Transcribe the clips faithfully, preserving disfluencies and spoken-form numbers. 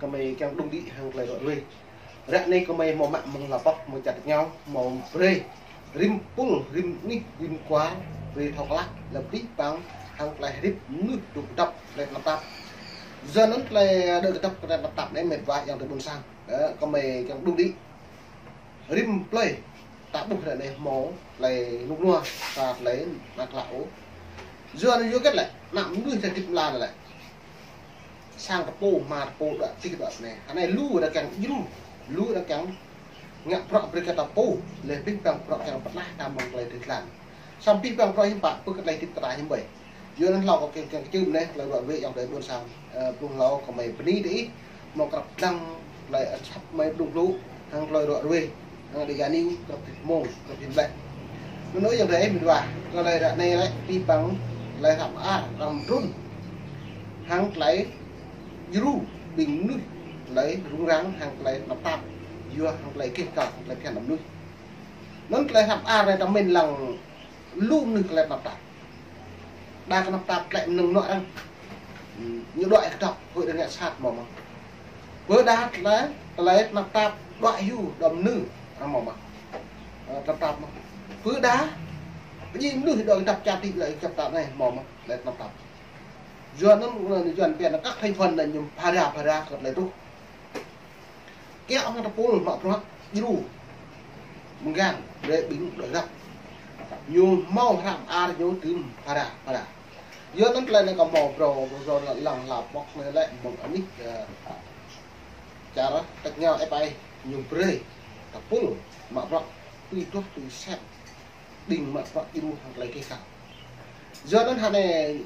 Gơmơi kiăng đung đĭ hăng tơlơi ră ruai. Ră anai gơmơi hmâo mă mơ̆ng hla pŏk, hmâo čar tơña, hmâo brơi rĭm pul, rĭm anih, rĭm kual, brơi thâo klă, lĕ abih bang hăng tơlơi hơdip mơnuih dŏ kơdŏp tơlơi tơnap tap. Yua anŭn tơlơi dŏ kơdŏp tơlơi tơnap tap anai mĕt wa ayŏng adơi ƀôn sang. Ơ, gơmơi kiăng đung đĭ rĭm plơi ta ƀuh ră anai hmâo tơlơi rơnŭk rơnua, sa tơlơi mơak klă ôh. Yua anŭn yua hơget lĕ, ană mơnuih ta hơdip mơ̆ng lăn lĕ. Sang ta pô, hma ta pô, đuaĭ tih đuaĭ anai. Anai lu ta kiăng djru, lu ta kiăng ngă bruă brơi kơ ta pô, lĕ abih bang bruă kiăng pơtlaih ta mơ̆ng tơlơi tih lăn. Samơ̆ abih bang bruă hiư̆m pă, pơ kơ tơlơi hơdip kơ ta hiư̆m ƀơi. Yua anŭn hlâo kâo kiăng, kiăng kơčưm anai, tơlơi ră ruai ayŏng adơi ƀôn sang, ơ, blung hlâo kơ gơmơi bơni đĭ, hmâo krăp dlăng tơlơi asăp gơmơi blung blŭ, hăng tơlơi ră ruai, hăng Dega News krăp tih mông, krăp hin lĕ. Anŭn ơi ayŏng adơi mĕt wa, tơlơi ră anai lĕ, abih bang tơlơi hră mơar, arăng trŭn. Hăng tơlơi djru, ƀing mơnuih, tơlơi rŭng răng, hăng tơlơi tơnap tap, yua hăng tơlơi keh kal, hăng tơlơi phiăn mơnuih. Anŭn tơlơi hră mơar anai ta mĭn lăng lu mơnuih tơlơi tơnap tap. Đa kơ tơnap tap tơlơi mơnơ̆ng mơnuă arăng. Ư, ñu đuaĭ kơdŏp, hơi arăng ngă sat hmâo mơ̆n. Bơ đa tơlơi, tơlơi tơnap tap đuaĭ hyu đom nư arăng hmâo mơ̆n. Ơ, tơnap tap mơ̆n. Bơ đa, pơdjai mơnuih đuaĭ kơdŏp čar tih lĕ kơdŏp tap anai hmâo mơ̆n, tơlơi tơnap tap. Yua anŭn, yua anŭn pian kơ thành phần anai ñu phara, phara kơ tơlơi truh. Kiăng hăng ta pul mă bruă djru mơ̆ng gang, brơi ƀing đuaĭ kơdŏp. Ñu hmâo hră mơar ñu tŭm phara, phara. Yua anŭn tơlơi anai kâo hmâo phrâo, phrâo lăng hla pŏk anai lĕ mơ̆ng anih, ơ, čar tơña ĕp ai ñu brơi ta pul mă bruă tui duah tui sem ƀing mă bruă djru hăng tơlơi keh kal. Yua anŭn hơnai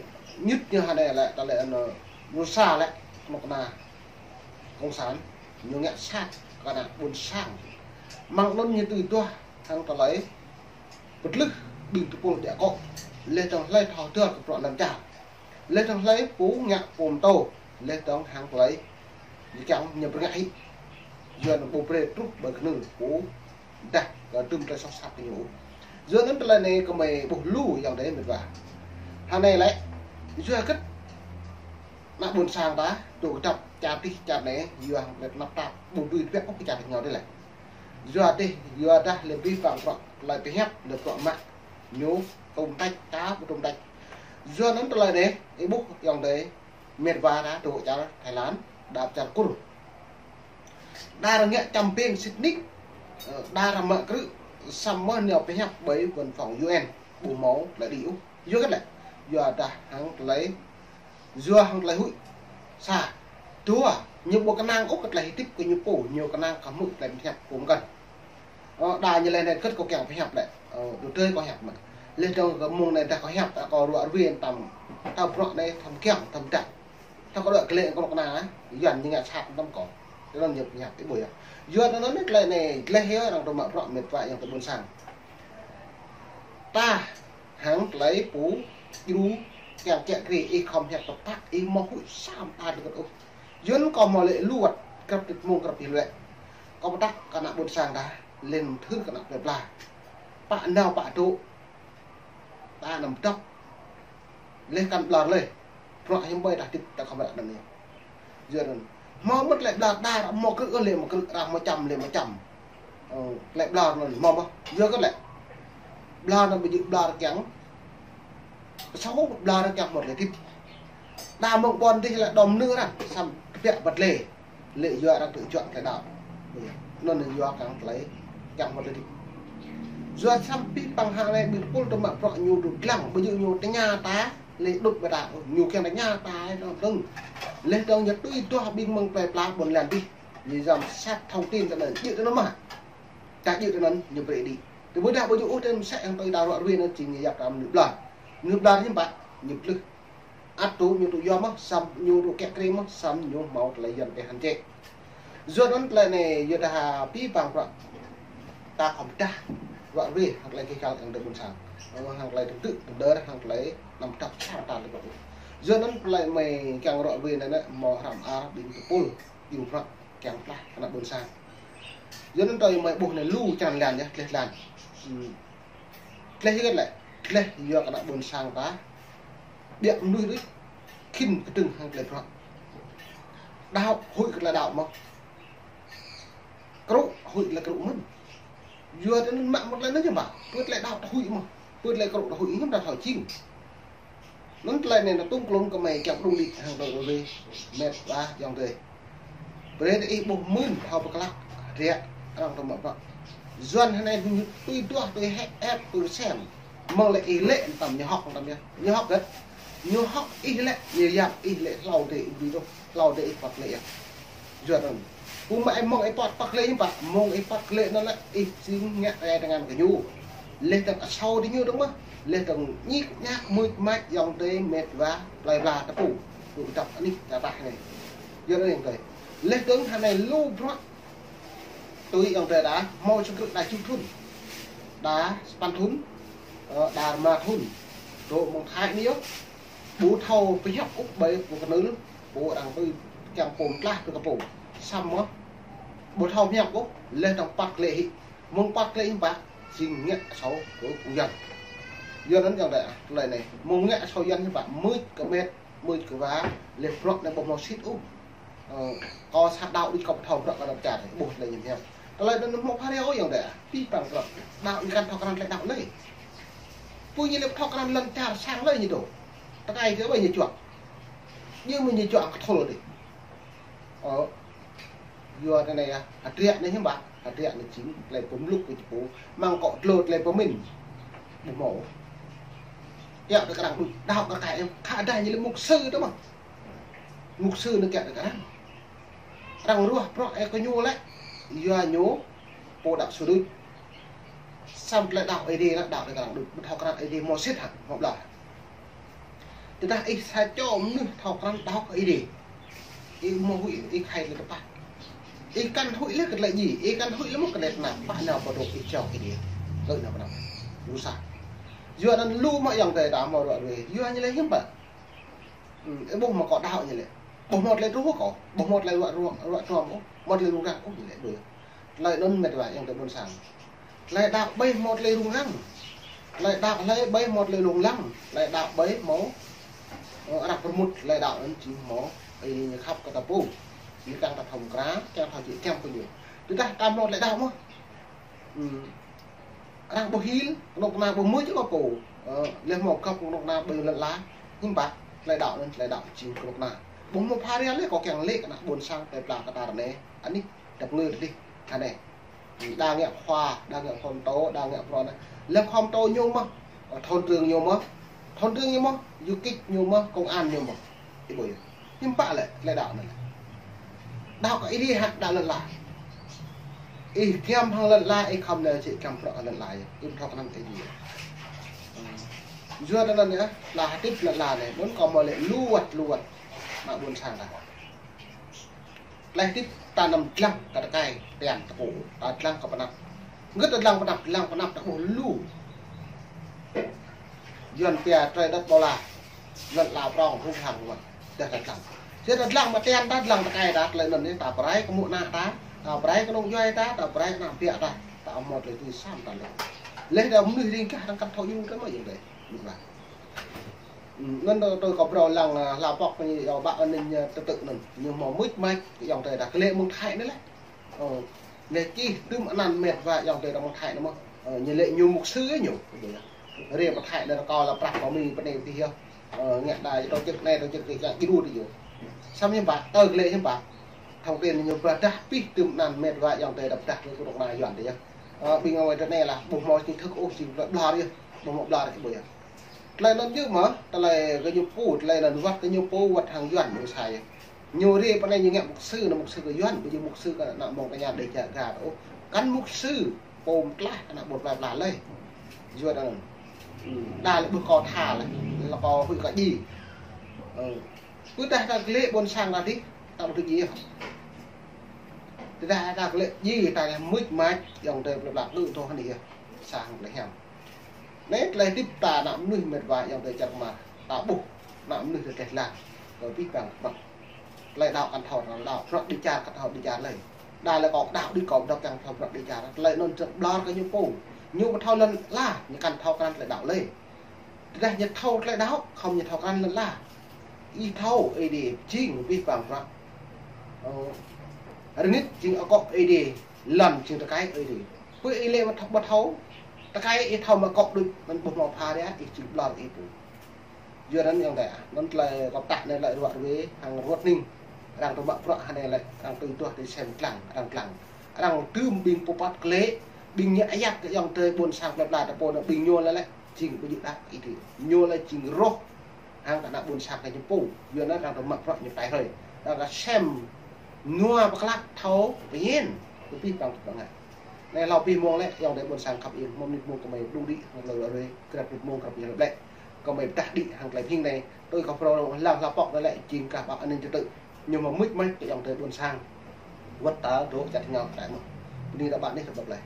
ñŭt ñu hơnai lĕ, tơlơi anŭn, ơ, Rusa lĕ, kơnuk kơna Cộng sản, ñu ngă sat kơ ană ƀôn sang. Mơ̆ng anŭn ñu tui duah hăng tơlơi pơtlưh ƀing tơpul djă akŏ. Lĕ tơ̆ng hlơi thâo dơr kơ bruă lăn čar. Lĕ tơ̆ng hlơi pô ngă pô mơtô. Lĕ tơ̆ng hăng tơlơi ñu kiăng ñu pơrngă hĭ. Yua anŭn ƀu brơi truh ƀơi kơnưl pô dah kơ tŭm tơlơi soh sat kơ ñu. Yua anŭn tơlơi anai gơmơi ƀuh lu ayŏng adơi mĕt wa. Hơnai lĕ, yua hơget ană ƀôn sang ta dŏ kơdŏp čar tih čar anai, yua hăng tơlơi tơnap tap, ƀu dưi tơbiă ôh kơ čar tih ñu dih lĕ. Yua tih, yua dah lĕ abih bang bruă tơlơi pơhiăp, lĕ bruă mă ñu tŭm tĕč, ta ƀu tŭm tĕč. Yua anŭn tơlơi anai, ih ƀuh ayŏng adơi mĕt wa ta dŏ čar Thái Lan, đa čar Kur. Đa arăng ngă čăm ping sĭt nik, ơ, đa arăng mă krư̆, samơ̆ nao pơhiăp ƀơi văn phòng U N, ƀu hmâo tơlơi đĭ ôh. Yua hơget lĕ, yua dah hăng tơlơi, yua hăng tơlơi huĭ. Sa, dua, ñu ƀu kơnang ôh kơ tơlơi hơdip kơ ñu pô, ñu kơnang kơ hmư̆ tơlơi pơhiăp kơ mơ̆ng găn. Ơ, đa ñu lĕ anai hơget kâo kiăng pơhiăp lĕ. Ơ, tui tơlơi kâo hiăp mơ̆n. Lĕ tơ̆ng kơ mông anai dah kâo hiăp, ta kâo ră ruai tăm, tăm bruă anai, tăm kiăng, tăm dah. Tơ̆ng kâo đuaĭ gleh kơnuk kơna, Yuan ñu ngă sat tăm kâo. Tui anŭn ñu pơhiăp, ih ƀuh yơh. Yua anŭn anai tơlơi anai, gleh yơh arăng tŭ mă bruă mĕt wa ayŏng adơi ƀôn sang. Ta hăng tơlơi pô djru kiăng kiă kriê, ih khŏm hiăp tơpă, ih hmâo huĭ sa mơta tơgŭt ôh. Yua anŭn kâo hmâo lĕ lu wơ̆t, krăp tih mông krăp hin lĕ. Kâo pơtă kơ ană ƀôn sang ta, lĕ anăm thưr kơ ană plơi pla. Pă nao pă dŏ. Ta anăm dŏ. Lĕ kăn ƀlŏr lĕ. Bruă hiư̆m ƀơi ta hơdip ta khŏm ră anŭn yơh. Yua anŭn. Hmâo mơ̆n tơlơi ƀlŏr đa, hmâo krư̆ lĕ hmâo krư̆, arăng hmâo čăm lĕ hmâo čăm. Ơ, tơlơi ƀlŏr anŭn hmâo mơ̆n. Yua hơget lĕ. Ƀlŏr anŭn ƀu djơ̆ ƀlŏr kiăng pơsâo, ƀlŏr kiăng hmâo tơlơi hơdip. Đa mơ̆ng ƀôn dih lĕ đom nư arăng, samơ̆ tơbiă băt lĕ. Lĕ yua arăng tŭ juă tơlơi đaŏ. Anŭn yua kiăng tơlơi, kiăng hmâo tơlơi hơdip. Yua samơ̆ abih bang hăng anai ƀing tơpul tŭ mă bruă ñu tŭ lăng, ƀu djơ̆ ñu tơña ta, lĕ đŭt ƀơi ta, ñu kiăng tơña ta, anŭn tơ̆ng. Lĕ tơ̆ng ñu tui duah ƀing mơ̆ng plơi pla ƀôn lan dih. Ñu yom sat thông tin tui anŭn, djơ̆ tui anŭn mơ̆n. Ta djơ̆ tui anŭn, ñu brơi đĭ. Tơdah ƀu djơ̆ ôh tơ̆ng mơsĕ hăng tơlơi ta ră ruai anŭn jing ñu yap ta mơnuih ƀlŏr. Mơnuih ƀlŏr hiư̆m pă, ñu pơtlưh. Ăt tŭ ñu tŭ yom mơ̆n, samơ̆ ñu tŭ kiă kriê mơ̆n, samơ̆ ñu hmâo tơlơi Yuan tĕh hăn čĕ. Yua anŭn tơlơi anai, yua dah abih bang bruă ta khŏm pơdah ră ruai hăng tơlơi keh kal ayŏng adơi ƀôn sang. Ơ, hăng tơlơi tơ̆ng tŭ, tơ̆ng dơr, hăng tơlơi anăm pơdah sa mơta tơgŭt ôh. Yua anŭn tơlơi gơmơi kiăng ră ruai anai, hmâo hră mơar ƀing tơpul, djru bruă kiăng pơtlaih ană ƀôn sang. Yua anŭn tơlơi gơmơi ƀuh anai lu črăn lan yơh, gleh lan. Ư. Gleh hơget lĕ, gleh yua kơ ană ƀôn sang ta. Biă mơnuih đôč, khĭn kơdơ̆ng hăng tơlơi bruă. Đaŏ huĭ kơ tơlơi đaŏ mơ̆n. Krŭ huĭ tơlơi krŭ mơ̆n. Yua tơ anŭn mă mơ̆ tơlơi anŭn hiư̆m pă. Pơ tơlơi đaŏ ta huĭ mơ̆n. Pơ tơlơi krŭ ta huĭ hiư̆m ta thâo jing. Anŭn tơlơi anai anŭn tŭm klŭm kơ mơi kiăng pơdŏng đĭ hăng tơlơi rơwê met wa ayŏng adơi. Brơi tơ ih ƀuh mơ̆n thâo pơklă hơdră arăng tơmă pă. Yuan hơnai tui duah tui hĕ ĕp tui sem. Mơ̆ng lĕ ih lĕ tăm ñu hŏk tăm yơh. Ñu hŏk gĕt. Ñu hŏk ih lĕ, ñu yap ih lĕ hlâo dê ih ƀu dŏ, hlâo dê ih păt lĕ yơh. Yuan anŭn. Pơmă ih mơ̆ng ih păt păt lĕ hiư̆m pă, mơ̆ng ih păt lĕ anŭn lĕ ih jing ngă rai tơngan kơ ñu. Leh tơ̆ng asâo tơ ñu dơ̆ng mơ̆, leh tơ̆ng ñik ñak mưč mač ayŏng adơi met wa plơi pla tơpŭ. Tui kơdŏp anih tơtah anai. Yuan anŭn ayŏng adơi. Leh tơ̆ng hơnai lu bruă tui ayŏng adơi đa, hmâo čơkrư̆ đa tơjuh thŭn. Đa sapăn thŭn, ơ, đa rơma thŭn. Dŏ mơ̆ng Thái anai yơh. Ƀu thâo pơhiăp ôh ƀơi pô kơnưl, pô arăng tui kiăng pô mơtlaih tui kơ pô. Samơ̆ ƀu thâo pơhiăp ôh, leh tơ̆ng păt lĕ hĭ. Mơ̆ng păt lĕ hiư̆m pă, jing ngă asâo kơ phung Yuan. Yuan anŭn ayŏng adơi, tơlơi anai. Mơ̆ng ngă asâo Yuan hiư̆m pă, mưč kơ met, mưč kơ wa, leh bruă anai ƀu hmâo sĭt ôh. Ơ, kâo sa đaŏ đĭ kâo ƀu thâo bruă kâo đaŏ čar, ƀuh tơlơi ñu hiam. Tơlơi anŭn hmâo phara ôh ayŏng adơi. Pih păng bruă. Đaŏ ñu kăn thâo krăn tơlơi đaŏ lơi. Pô ñu lĕ ƀu thâo krăn lŏn čar sang lơi ñu dŏ. Tơkai tơ ƀơi ñu čuă. Ñu mơ̆ ñu čuă kơthul đĭ. Ơ. Yua tơ anai yơh. Hơdră anai hiư̆m pă. Hơdră anai jing tơlơi pơmluk kơ čơpô. Mơ̆ng kŏ dlô tơlơi pơmĭn. Ƀu hmâo. Kiăng tơ kơ arăng đuaĭ. Đaŏ kơ kai em. Khă dah ñu lĕ mục sư tơ mơ̆. Mục sư anŭn kiăng tơ kơ arăng. Arăng ruah bruă ih kơ ñu lĕ, yua ñu pô đăp sui đuč. Samơ̆ tơlơi đaŏ Ơi Adai lĕ đaŏ tơ kơ arăng đuč, ƀu thâo krăn Ơi Adai hmâo sĭt hă, hmâo ƀlŏr. Tơdah ih sa čô mơnuih thâo krăn đaŏ kơ Ơi Adai. Ih hmâo huĭ, ih khăp lĕ tơpă. Ih kăn huĭ lĕ kơ tơlơi djai, ih kăn huĭ lĕ mơ̆ kơ tơlơi tơnap, pă nao pơdŏ ih čŏk Ơi Adai. Tơlơi nao pơnap. Ƀu sa. Yua anŭn lu mơ̆ ayŏng adơi ta hmâo ruă rơwê. Yua ñu lĕ hiư̆m pă. Ơ, ƀuh mơ̆ kâo đaŏ ñu lĕ. Ƀu hmâo tơlơi truh kâo. Ƀu hmâo tơlơi ruă, ruă, ruă truh ôh. Hmâo tơlơi rŭng răng ôh ñu lĕ ƀu yơh. Tơlơi anŭn met wa ayŏng adơi ƀôn sang. Tơlơi đaŏ ƀơi hmâo tơlơi rŭng răng. Tơlơi đaŏ hlơi ƀơi hmâo tơlơi lông lăng. Tơlơi đaŏ ƀơi hmâo, ơ, arăng pơrmut tơlơi đaŏ anŭn jing hmâo. Ơi Adai ñu khăp kơ ta pô. Ñu kiăng ta thâo mơkra, kiăng thâo čih kiăng pô ñu. Tơdah ta hmâo tơlơi đaŏ mơ̆. Ơ. Arăng ƀu hil, kơnuk kơna ƀu mưč kơ pô. Ơ, leh hmâo gŏp kơnuk kơna ƀơi lŏn ala. Hiư̆m pă, tơlơi đaŏ anŭn, tơlơi đaŏ jing kơnuk kơna. Ƀu hmâo phara lĕ kâo kiăng lĕ kơ ană ƀôn sang plơi pla kơ ta ră anai. Anih, dăp ngơi rơdih, hơnai. Đa ngă khua, đa ngă khua mtô, đa ngă prô anai. Leh khua mtô ñu mơ̆, ơ, thôn trưởng ñu mơ̆. Thôn trưởng ñu mơ̆, du kích ñu mơ̆, công an ñu mơ̆. Ih ƀuh yơh. Hiư̆m pă lĕ, tơlơi đaŏ anŭn lĕ. Đaŏ kơ Ơi Adai hă, đaŏ lŏn ala. Ih giăm hăng lŏn ala, ih khŏm nao čih giăm bruă kơ lŏn ala yơh. Ih ƀu thâo kơnang Ơi Adai. Yua anŭn yơh, tơlơi hơdip lŏn ala anai, anŭn kâo hmâo lĕ lu wơ̆t, lu wơ̆t. Mă ƀôn sang ta. Tơlơi hơdip ta anăm dlăng kơ tơkai, tian tơpŭ, ta dlăng kơ pơnăp. Hơget ta dlăng pơnăp, dlăng pơnăp ta ƀuh lu. Yuan pia trời đất bao la. Lŏn ala prŏng hŭng hăng mơ̆n. Dah ta dlăng. Dah ta dlăng mă tian ta, dlăng tơkai ta, tơlơi anŭn yơh, ta pơrai kơ mơ̆ng ană ta, ta pơrai kơ nŏng djuai ta, ta pơrai kơ ană ƀiă ta, ta hmâo tơlơi tui sam ta lĕ. Leh dah mơnuih ring gah arăng kăn thâo ñu kơ mơ̆ ayŏng adơi. Ơ, anŭn tơ, tơ kâo phrâo lăng, ơ, hla pŏk ñu yua ƀă anŭn ñu tơtư̆ anŭn. Ñu hmâo mưč mač, ayŏng adơi ta kơ lĕ mơ̆ng Thái anai lĕ. Ơ, lĕ čih tơm anăn met wa ayŏng adơi ta mơ̆ng Thái anai mơ̆. Ơ, ñu lĕ ñu mục sư yơh ñu. Rê pơ Thái anai kâo lăp prăk kâo mĭn pơ anai pơ adih yơh. Ơ, ngă đa tổ chức anai tổ chức adih čang djru tơ ñu. Samơ̆ hiư̆m pă, tơ kơ lĕ hiư̆m pă. Thông tin ñu pơdah pih tơm anăn met wa ayŏng adơi ta pơdah kơ kơnuk kơna Yuan tơ yơh. Ơ, ƀing ngă wai tơ anai lah, ƀu hmâo chính thức ôh, jing ƀlŏr yơh. Ƀu hmâo ƀlŏr ih ƀuh yơh. Tơlơi anŭn yơh mơ̆, tơlơi kơ ñu pô, tơlơi anŭn wơ̆t kơ ñu pô, wơ̆t hăng Yuan ƀu sa yơh. Ñu rê pơ anai ñu ngă mục sư, ană mục sư kơ Yuan, ƀu djơ̆ mục sư kơ ană mơ̆ng tơña Đêga ôh. Kăn mục sư, pô mơtlaih ană ƀôn plơi pla lơi. Yua anŭn. Ơ, đa lĕ ƀuh kâo tha lĕ, lĕ kâo huĭ kơ djai. Ơ. Pơdah ta kơ lĕ ƀôn sang ta dih, ta ƀu tŭ djai. Tơdah ta kơ lĕ djai, ta lĕ mưč mač, ayŏng adơi plơi pla kơ tŏ hơnai yơh. Sang lĕ hiam. Anai tơlơi hơdip ta ană mơnuih met wa ayŏng adơi čar kơmar. Ta ƀuh ană mơnuih tơdeh lăng. Kơ pih păng kơmăt. Tơlơi đaŏ kăn thâo, tơlơi đaŏ. Bruă đĭ čar kăn thâo đĭ čar lơi. Đa lĕ kâo đaŏ đĭ kâo pơdŏk kiăng thâo bruă đĭ čar. Tơlơi anŭn jing ƀlŏr kơ ñu pô. Ñu ƀu thâo lŏn ala, ñu kăn thâo krăn tơlơi đaŏ lơi. Tơdah ñu thâo tơlơi đaŏ, khŏm ñu thâo krăn lŏn ala. Ih thâo, Ơi Adai jing pih păng bruă. Rơnit jing akŏ Ơi Adai, lŏn jing tơkai Ơi Adai. Pơ ih lĕ ƀu thâo, ƀu thâo, tơkai ih thâo mă akŏ đôč, anŭn ƀu hmâo pha ria, ih jing ƀlŏr ih pô. Yua anŭn ayŏng adơi, anŭn tơlơi kâo pơtă anai lĕ ruă ruê, hăng ruă ning. Arăng tơ mă bruă hơnai lĕ, arăng tui tuah tui sem lăng, arăng lăng. Arăng tơm ƀing pơpăt klĕ, ƀing ñu ayăt kơ ayŏng adơi ƀôn sang plơi pla ta pô anŭn ƀing ñu lĕ lĕ, jing ƀu djơ̆ đăo ih tui. Ñu lĕ jing roh, hăng kơ ană ƀôn sang kơ ñu pô, yua anŭn arăng tơ mă bruă ñu tai hrơi. Arăng kơ sem nua pơklă thâo pơñen, kơ pih păng tơpă ngă. Anai hlâo pih mông lĕ, ayŏng adơi ƀôn sang khăp iên, mơ̆ng mơnit mông kơmơi đung đĭ, hăng lơ lơ rê, krăp mơnit mông krăp ñu lĕ. Kơmơi pơdah đĭ hăng tơlơi pơhing anai, tui kơ phrâo lăng hla pŏk anai lĕ, jing kah ƀă an ninh trật tự. Ñu mă mưč măč kơ ayŏng adơi ƀôn sang. Wơ̆t tơl dŏ čăt hơngao tơlơi mơ̆n. Bơni kơ ƀing ih, rơbap laih.